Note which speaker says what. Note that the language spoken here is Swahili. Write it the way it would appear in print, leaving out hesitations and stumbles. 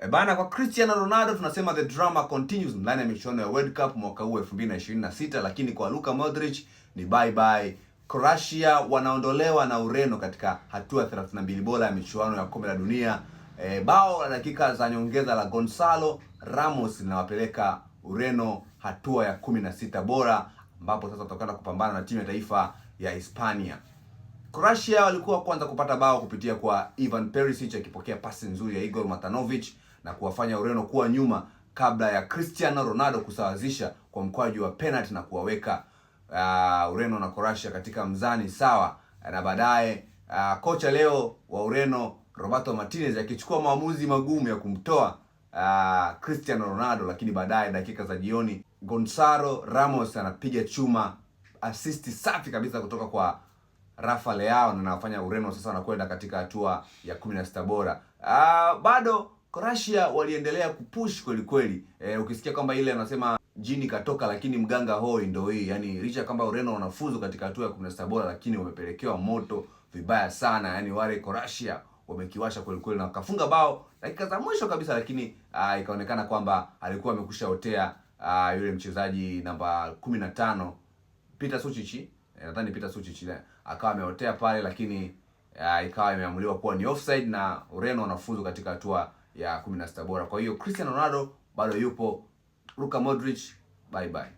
Speaker 1: E bana, kwa Cristiano Ronaldo tunasema the drama continues ndani ya michuano ya World Cup mwaka huu 2026, lakini kwa Luka Modric ni bye bye. Croatia wanaondolewa na Ureno katika hatua ya 32 bora ya michuano ya kombe la dunia. Bao la dakika za nyongeza la Gonzalo Ramos linawapeleka Ureno hatua ya 16 bora, ambapo sasa watakwenda kupambana na timu ya taifa ya Hispania. Croatia walikuwa kwanza kupata bao kupitia kwa Ivan Perisic akipokea pasi nzuri ya Igor Matanovic na kuwafanya Ureno kuwa nyuma kabla ya Cristiano Ronaldo kusawazisha kwa mkwaju wa penalty na kuwaweka Ureno na Croatia katika mzani sawa. Na baadaye kocha leo wa Ureno Roberto Martinez akichukua maamuzi magumu ya kumtoa Cristiano Ronaldo, lakini baadaye dakika za jioni Gonzalo Ramos anapiga chuma, assist safi kabisa kutoka kwa Rafa Leao na anafanya Ureno sasa wanakwenda katika hatua ya 16 bora. Bado Croatia waliendelea kupush kweli kweli. Ukisikia kwamba ile anasema jini katoka lakini mganga hoi, ndo hii. Yaani licha kwamba Ureno wanafuzu katika hatua ya 16 bora, lakini wamepelekewa moto vibaya sana. Yaani wale Croatia wamekiwasha kweli kweli na wakafunga bao dakika za mwisho kabisa, lakini ikaonekana kwamba alikuwa amekusha otea yule mchezaji namba 15 Peter Suchic, nadhani Peter Suchic akawa ameotea pale, lakini ikawa imeamuliwa kuwa ni offside na Ureno wanafuzu katika hatua ya 16 bora. Kwa hiyo Cristiano Ronaldo bado yupo, Luka Modric bye bye.